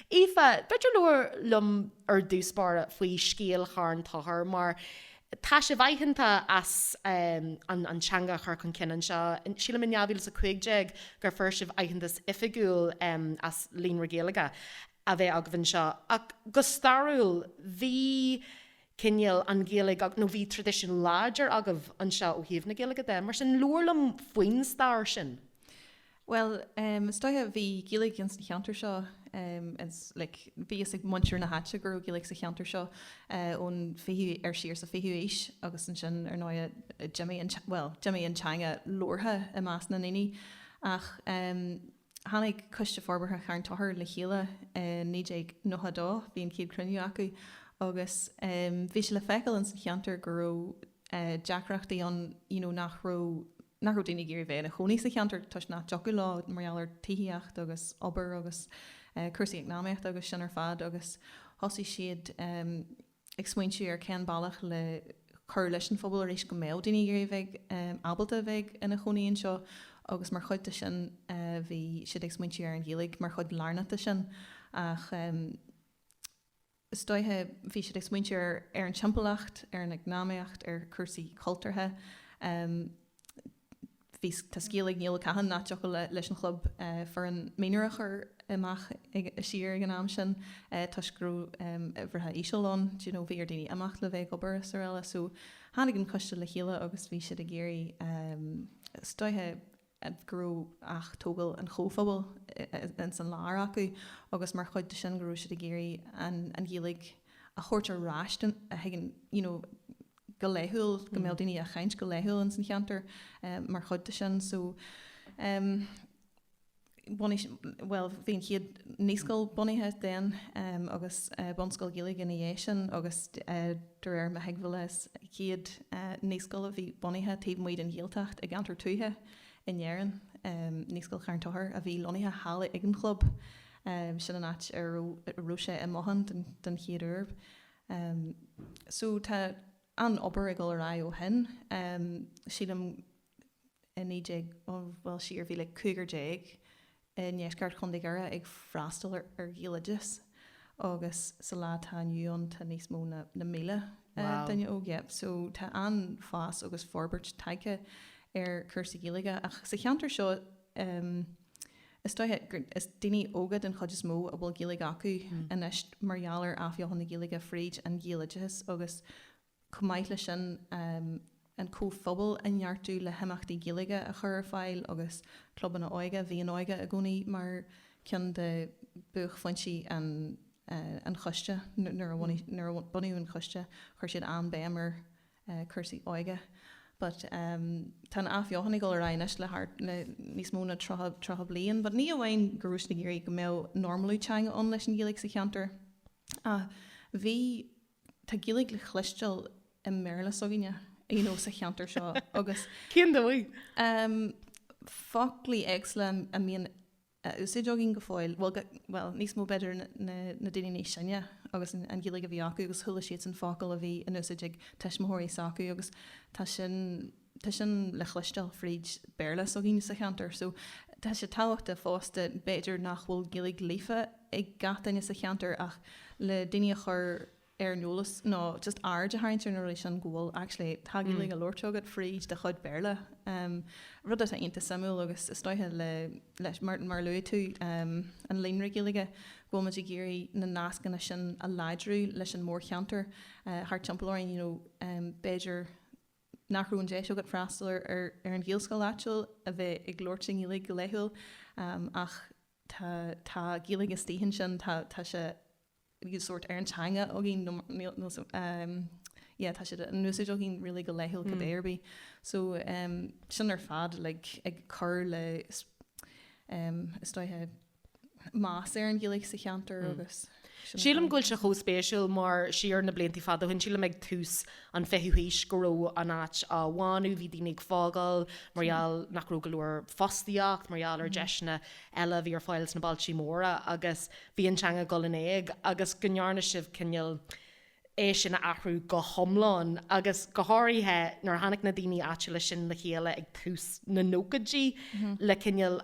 Aoife, b'fhéidir labhair liom ar dtús báire faoi scéal Charn Tóchair mar tá sibh aitheanta as an teanga a chur chun cinn anseo. Sílim in 2015 gur fuair sibh aitheantas oifigiúil as Líonra Gaeilge a bheith agaibh anseo. Ach go stairiúil, bhí cineál an Ghaeilge, nó bhí traidisiún láidir agaibh anseo ó thaobh na Gaeilge de. Mar sin, labhair liom faoin stair sin. Bhuel, is dóiche, bhí Gaeilge ins an cheantar seo, ins, like, bhí fhios ag muintir na háite go raibh Gaeilge sa cheantar seo ón fichiú, ar siar sa fichiú aois agus ansin, ar ndóighe, d'imigh an, bhuel, d'imigh an teanga labhartha i measc na ndaoine ach tháinig Coiste Forbartha Charn Tóchair le chéile i 1992, bhí an chéad chruinniú acu agus bhí sé le feiceáil ins an cheantar go raibh deacrachtaí ann, you know, nach raibh nach raibh daoine ag iarraidh bheith ina chónaí sa cheantar toisc nach dtiocfadh leo mar gheall ar tithíocht agus obair agus cúrsaí eacnamaíochta agus sin ar fad agus thosaigh siad ag smaointiú ar cén bealach le cur leis an phobal arís go mbeadh daoine ag iarraidh bheith ábalta a bheith ina chónaí anseo agus mar chuid de sin bhí siad ag smaointiú ar an Ghaeilge mar chuid lárnach de sin ach Is dóiche, bhí siad ag smaointiú ar ar an timpeallacht, ar an eacnamaíocht, ar chúrsaí cultúrtha. Bhí, tá scéal ag Niall Ó Catháin nach dtiocfadh leis an chlub foireann mionúr a chur amach siar ag an am sin toisc go raibh uimhreacha íseal ann, do you know, bhí ar daoine imeacht le bheith ag obair is araile. So tháinig an coiste le chéile agus bhí siad ag iarraidh, is dóiche, go raibh ath-tógáil an chomhphobail ins an lár acu agus mar chuid de sin go raibh siad ag iarraidh an Ghaeilge a thabhairt ar ais don a thuigeann you know go laethúil go mbeadh daoine á chaint go laethúil ins an cheantar mar chuid de sin so bhunaigh bhuel bhí an chéad naíscoil bunaithe then agus bunscoil Ghaeilge ina dhiaidh sin agus de réir mo thuigbheála is chéad naíscoil a bhí bunaithe taobh amuigh den Ghaeltacht i gceantar tuaithe in Éirinn, Naíscoil Charn Tóchair, a bhí lonnaithe thall ag an chlub. Sin an áit a raibh sé i mbothán den chéad uair. So tá an-obair ag dul ar aghaidh ó shin. Sílim i 19, bhuel siar bhí like cúigear déag i ndeisceart Chontae Dhoire ag freastal ar Ghaeloideachas agus sa lá atá inniu ann tá níos mó ná 1,000 duine óg. Yeah. So tá an-fhás agus forbairt tagtha ar chúrsaí Gaeilge ach sa cheantar seo is dóiche gur is daoine óga den chuid is mó a bhfuil Gaeilge acu anois mar gheall ar athbheochan na Gaeilge fríd an Ghaeloideachas agus Chomh maith leis sin, an comhphobal a neartú le himeachtaí Gaeilge a chur ar fáil agus clubanna óige. Bhí an óige i gcónaí mar ceann de buaicphointí an choiste. Nuair a bunaíodh an coiste, chuir siad an-bhéim ar chúrsaí óige. But tá an athbheochan ag dul ar aghaidh anois le thart le níos mó ná 30 bliain. But ní amháin go raibh siad ag iarraidh go mbeadh normalú teanga ann leis an Ghaeilge sa cheantar, ach bhí Tá Gaeilge le chloisteáil i mBéarla s'againne, you know, sa cheantar seo agus. Cén dóigh? Em, foclaí éagsúla a mbíonn á úsáid againn go fóill, bhuel, go, bhuel, níos mó b'fhéidir na, na daoine níos sine agus an, an Ghaeilge a bhí acu agus chuala siadsan focail a bhí in úsáid ag tuismitheoirí s'acu agus tá sin, tá sin le chloisteáil fríd Béarla s'againn sa cheantar. So, tá sé tábhachtach fosta, b'fhéidir nach bhfuil Gaeilge líofa ag gach duine sa cheantar ach le daoine a chur ar an eolas nó just aird a tharraingt ar na rudaí sin go bhfuil actually tá Gaeilge á labhairt agat fríd do chuid Béarla. Rud atá iontach suimiúil agus is dóiche le leis mar mar a luaigh tú an líonra Gaeilge go bhfuil muid ag iarraidh na nascanna sin a láidriú leis an mórcheantar thart timpeall orainn you know b'fhéidir nach raibh an deis agat freastal ar ar an Ghaelscoil áitiúil a bheith ag labhairt i nGaeilge go laethúil ach tá tá Gaeilge istigh ansin tá tá sé sórt ar an teanga againn nó níl nó um, yeah, tá sé in úsáid againn really go laethúil cibé ar bith. So um, sin ar fad like, ag cur le um, is dóiche meas ar an Ghaeilge sa cheantar agus sin Sílim go bhfuil sé chomh spéisiúil mar siar na blianta fada ó shin, sílim ag tús an 20ú haois go raibh an áit á bhánú, bhí daoine ag fágáil mar gheall nach raibh go leor fostaíocht, mar gheall ar deiseanna eile a bhí ar fáil sna bailtí móra agus bhí an teanga ag dul in éag agus go ndearna sibh cineál é sin a athrú go hiomlán agus go háirithe nuair a tháinig na daoine áitiúla sin le chéile ag tús na nóchaidí le cineál.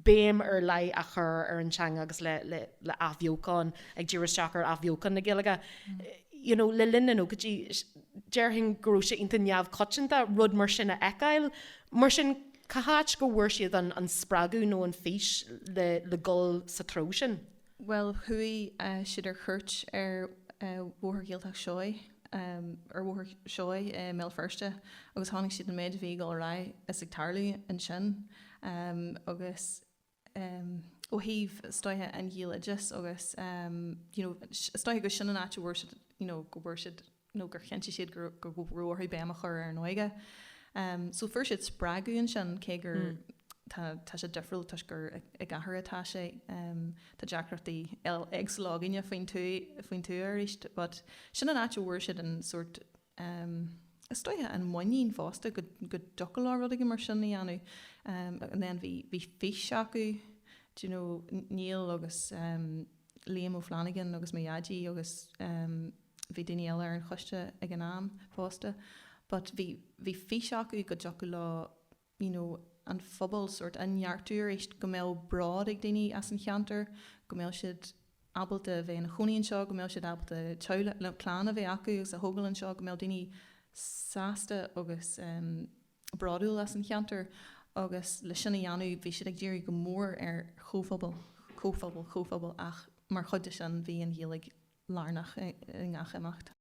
béim ar leith á chur ar an teanga agus le le le athbheochan, ag díriú isteach ar athbheochan na Gaeilge. You know, le linn na nóchaidí, déarfainn go raibh sé iontach neamhchoitianta rud mar sin a fheiceáil. Mar sin, cá háit go bhfuair siad an an spreagadh nó an fís le le dhul sa treo sin? Bhuel, chuaigh siad ar chuairt ar Bhóthar Ghaeltacht Seoighe, ar Bhóthar Seoighe i mBéal Feirste agus chonaic siad an méid a bhí ag dul ar aghaidh is ag tarlú ansin agus ó thaobh, is dóiche, an Ghaeloideachais agus you know, is dóiche gur sin an áit a bhfuair siad, you know, go bhfuair siad nó gur chinntigh siad go raibh orthu béim a chur ar an óige. So fuair siad spreagadh ansin cé gur tá tá sé difriúil toisc gur i gcathair atá sé. Tá deacrachtaí éagsúla againne faoin tuath faoin tuath arís but sin an áit a bhfuair siad an sórt is dóiche an muinín fosta go go dtiocfadh leo rud éigin mar sin a dhéanamh. And then bhí bhí fís acu do you know Niall agus Liam Ó Flanagan agus mo dhaidí agus bhí daoine eile ar an choiste ag an am fosta but bhí bhí fís acu go dtiocfadh leo you know an phobal sort a neartú arís, go mbeadh bród ag daoine as an cheantar, go mbeadh siad ábalta a bheith ina chónaí anseo, go mbeadh siad ábalta teaghlach nó clann a bheith acu agus a thógáil anseo, go mbeadh daoine sásta agus bródúil as an cheantar agus le sin a dhéanamh bhí siad ag díriú go mór ar chomhphobal, comhphobal, comhphobal ach mar chuid de sin bhí an Ghaeilge lárnach i ngach imeacht.